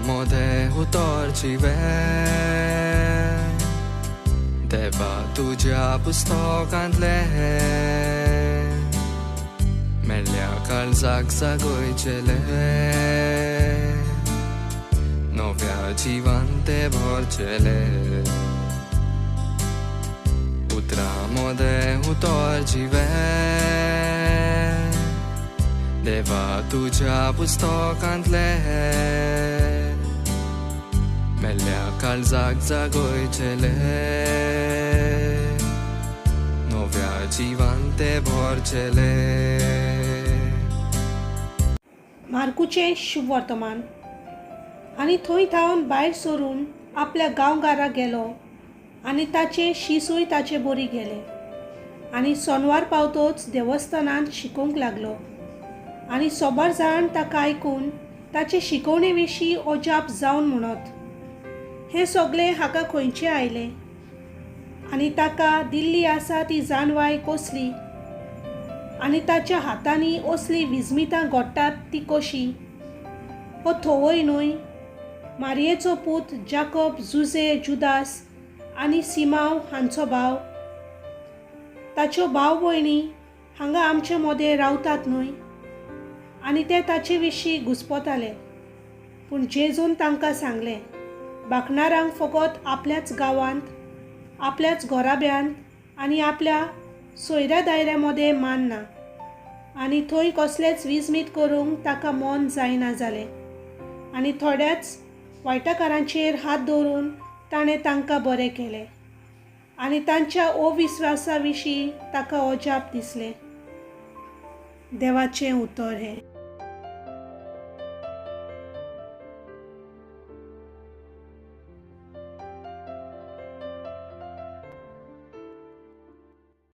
मोदें उतर जिवें, देवा तुज्या पुस्तकांतलें मेल्ल्या काळजाक जागयचेलें, नव्या जिवान तें भरचेलें। उतरां मोदें उतर जिवें, देवा तुज्या पुस्तकांतलें मेल्ल्या काळजाक जागयचेलें, नव्या जिवान तें भरचेलें। मार्कूचें शुभवर्तमान। आनी थंय थावन भायर सरून आपल्या गांवघरा गेलो आनी ताचे शिसूय ताचे बरी गेले। आनी सोनवार पावतोच देवस्थानांत शिकोवंक लागलो आनी सोबार जाण ताका आयकून ताचे शिकोवणे विशीं अजाप जावन म्हणत, हें सगळें हाका खंयचें आयलें आनी ताका दिल्ली आसा ती जाणवाय कसली आनी ताच्या हातांनी असली विस्मितां घडटात ती कशी? हो थवय न्हय मारयेचो पूत जाकब, जुझे, जुदास आनी सिमांव हांचो भाव? ताच्यो भाव भयणी हांगा आमचे मदें रावतात न्हय? आनी ते ताचे विशीं घुस्पताले। पूण जेजून तांकां सांगलें, बाकणारांक फकत आपल्याच गांवांत, आपल्याच घराब्यांत आनी आपल्या सोयऱ्या दायऱ्या मदें मान ना आनी थंय कसलेच विस्मीत करूंक ताका मन जायना जालें। आनी थोड्याच वायटकारांचेर हात दवरून ताणें तांकां बरें केलें आनी तांच्या अविस्वासा विशीं ताका अजाप दिसलें। देवाचें उतर हें।